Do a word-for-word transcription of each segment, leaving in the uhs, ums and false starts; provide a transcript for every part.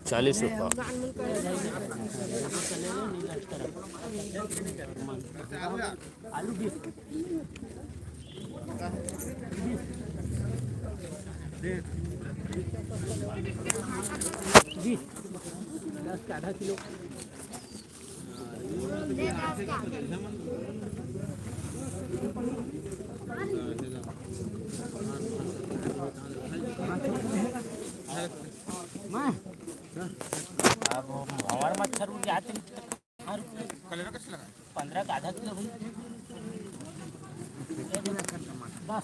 चालीस रुपया। अब हमार मच्छर उड़ जाते हैं, तो पंद्रह का आधा किलो भाई। बस।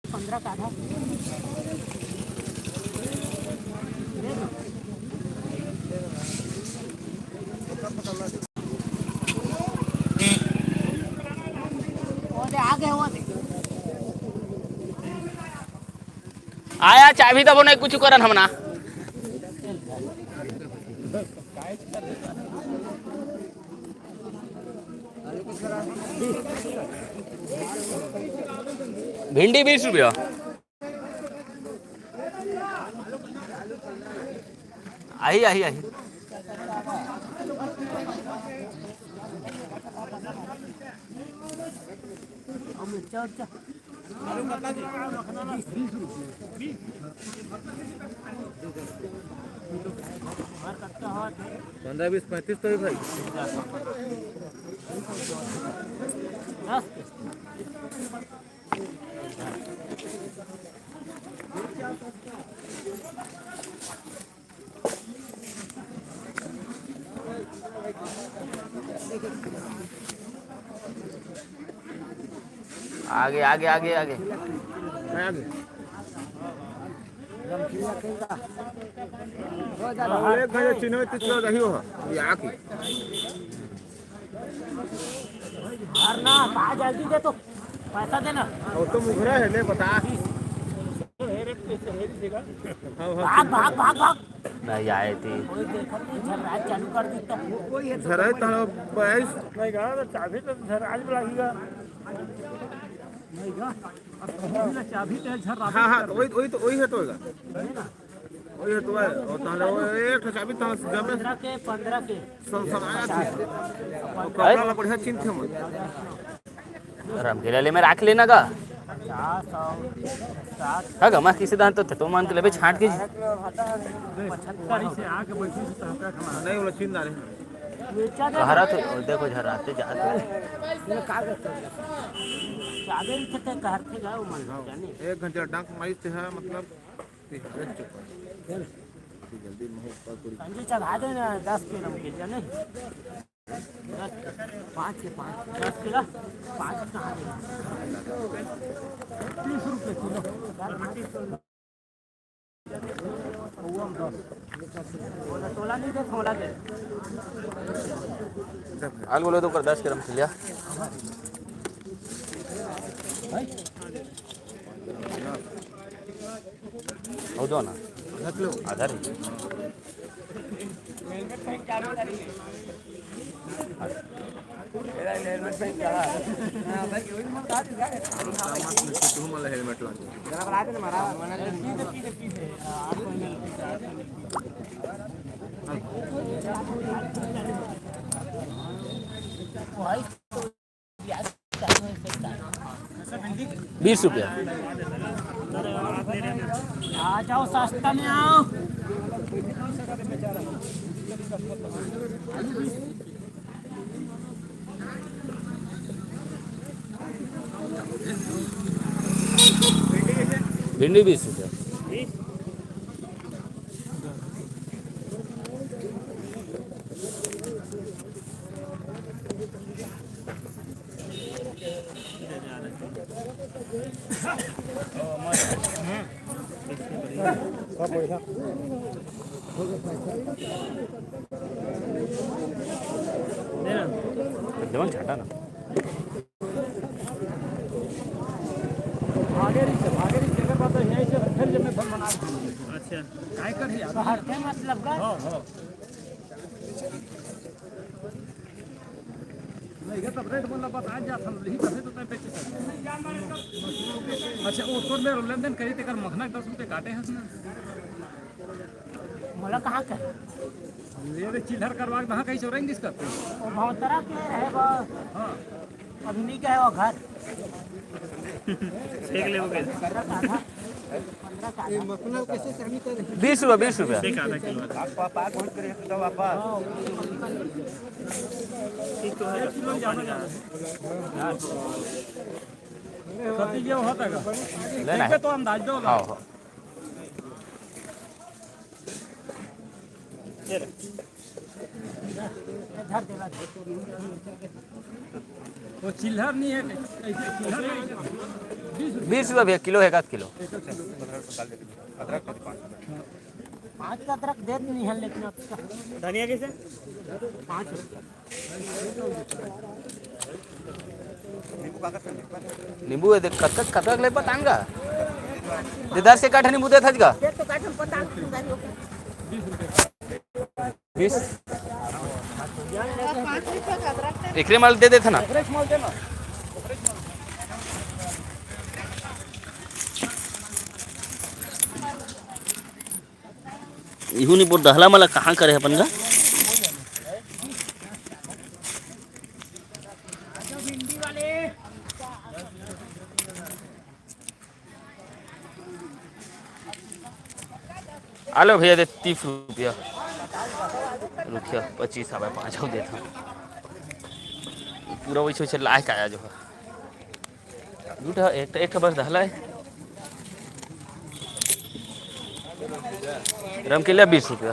पंद्रह का आधा। आया चाबी तब नहीं कुछ करन हमना। भिंडी बीस रुपया। आही, आही, आही। पंद्रह, बीस, पैंतीस तो ही भाई। आगे, आगे, आगे, आगे। आगे। एक घंटे चिन्हवे तितलो रही हो, ये आके। भरना, कहा जल्दी दे तो, पैसा देना। वो तो मुखरा है, ले बता। हाँ, हाँ, भाग, भाग, भाग, भाग। नहीं आए थे। कोई देखत नहीं, झर्राए चालू कर दी तो। झर्राए तो बाईस। नहीं गा, तो चाबी तो झर्राए में लगेगा। नहीं गा, अब कहीं भी ना चाबी तो झर्राए हाँ, हाँ, तो वही, वही तो, वही है तो होगा। वही है तो है। और ताले वो एक ठो चाबी तो जब पंद्रह के, पंद्रह के। सब, सब आया था। और कपड़ा ला बढ़िया चिन्ह थे मन। रामखेला ले में राख लेना का? पचास और साठ। हाँ गा, मैं किसी दान तो थे, तो मान के लेबे छांट के। पचहत्तर से आके बैठी से तहका खमा। नहीं, वो चिन्ह डाले। कहरा तो देखो, झराते जाते। चाबे नहीं थे, कहर थे गाँव मन जाने। एक घंटा डांक मारी थे, हाँ, मतलब, थे, हट चुका है। जल्दी में ऊपर पूरी। संजय चढ़ा देना दस किलो के लिए, नहीं? पाँच के पाँच। दस किलो? पाँच कहाँ दे? तीस रुपये किलो। तोला, तोला नहीं दे, तोला दे। आलू बोले तो कर दस ग्राम खिलिया। हो जाओ ना। आधा रही। हेलमेट ला। बीस रुपया। आ जाओ, सस्ता में आओ। भिंडी बीस रुपया। एकदम झाटा ना। भागे रही से, भागे रही से, अगर बात है, यहीं से फिर जब मैं फोन बना दूँ। अच्छा। काय कर ही? तो हर के मतलब का? हाँ, हाँ। नहीं, ये सब रेट बोला, बस आज जा, हम यही कहे तो तय पे चल। अच्छा, वो तोर मेरे लेन देन करी, तेकर मखना दस रुपये काटे हैं उसने। मोला कहाँ कर? ये रे चिल्हर करवा के कहाँ कहीं चोरेंगे इसका? वो भौतरा के रहे बा। हाँ। अभी नहीं गए वो घर। देख ले वो कैसे। पंद्रह का था। पंद्रह का था। बीस रुपया, बीस रुपया। देख आधा किलो। आपको आप आग बंद करिए, तो आप। हाँ। एक तो है। कति के होता का? लेना है। देख के तो अंदाज दो। हाँ, हाँ। वो चिल्हर नहीं है, ऐसे चिल्हर नहीं है। बीस रुपया भैया, किलो है, एक आध किलो। पाँच का अदरक देत नहीं है, लेकिन अब धनिया कैसे? पाँच रुपया। नींबू है, देख, कतका, कतका ले बतान का? दे दस से काठ नींबू दे था का? बीस। एकरे माल दे देथे ना। इहू नी बोल दहला मला कहाँ करे अपन गा? आलो भैया दे तीस रुपया। रुकिया, पच्चीस आवे, पाँच हो देता। पूरा वैसे वैसे लायक आया जो है। दू ठा, एक ठा, एक ठा बस दहला है। रमकेलिया बीस रुपया।